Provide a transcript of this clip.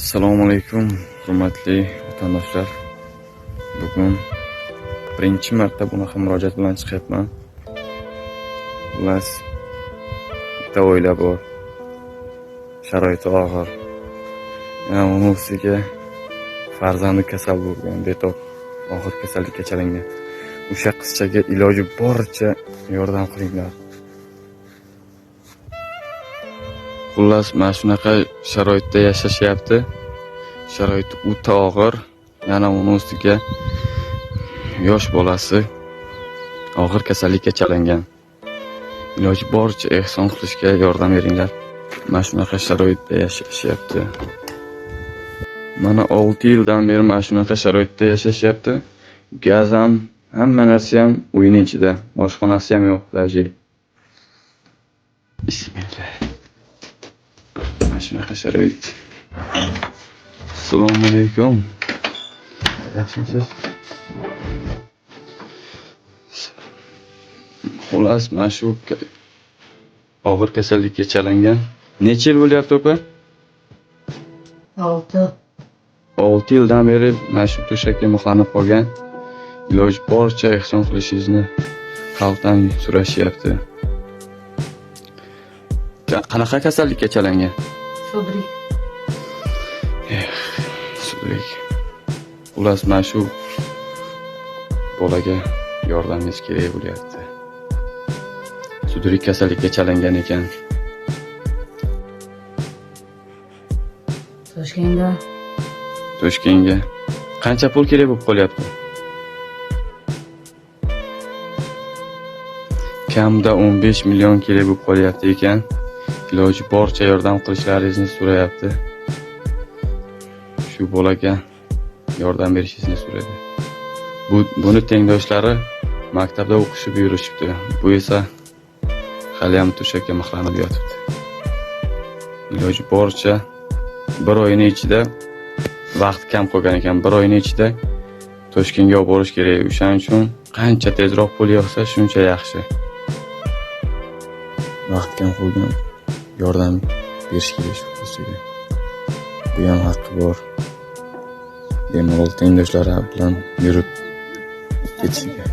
Assalomu alaykum, hurmatli vatandoshlar. Bugun birinchi marta bunaqa murojaat bilan chiqyapman. Xullas, bitta oila bor. Sharoiti og'ir. Yana uni ustiga farzandi kasal bo'lgan, betob, og'ir kasallikka chalingan. O'sha qizchaga iloji boricha yordam qilinglar. Xullas, mana shunaqa sharoitda yashashyapti. Sharoiti o'ta og'ir. Yana uni ustiga yosh bolasi og'ir kasallikka chalingan. Iloji boricha ehson qilishga yordam beringlar. Mana shunaqa sharoitda yashashyapti. Mana 6 yildan beri mana shunaqa sharoitda yashashyapti. Gaz ham, hamma narsa ham uyning ichida. Oshxonasi ham yo'q даже. Bismillah. Mana shunaqa sharoit. Assalomu alaykum. Yaxshimisiz? Xullas, mana shu og'ir kasallikka chalingan. Necha yil bo'lyapti, opa? 6. 6 yildan beri mana shu to'shakka mixlanib qolgan. Iloji boricha ehson qilishingizni xalqdan so'rashyapti. Qanaqa kasallikka chalingan? Sudrik. Sudrik. Xullas, mana shu bolaga yordamingiz kerak bo'lyapti. Sudrik kasallikka chalingan ekan. Toshkentga. Toshkentga qancha pul kerak bo'lib qolyapti? Kamida 15 million kerak bo'lib qolyapti ekan. Iloji boricha yordam qilishlaringizni so'rayapti. Shu bolaga yordam berishingizni so'raydi. Buni tengdoshlari maktabda o'qishib yurishibdi. Bu esa haliyam to'shakka mixlanib yotibdi. Iloji boricha bir oyning ichida, vaqt kam qolgan ekan, bir oyning ichida Toshkentga olib borish kerak. O'shaning uchun qancha tezroq pul yig'sa, shuncha yaxshi. Vaqt kam qolgan, yordam berish kerak shu qizchaga. Bu ham haqqi bor. Bemalol tengdoshlari bilan yurib ketishiga.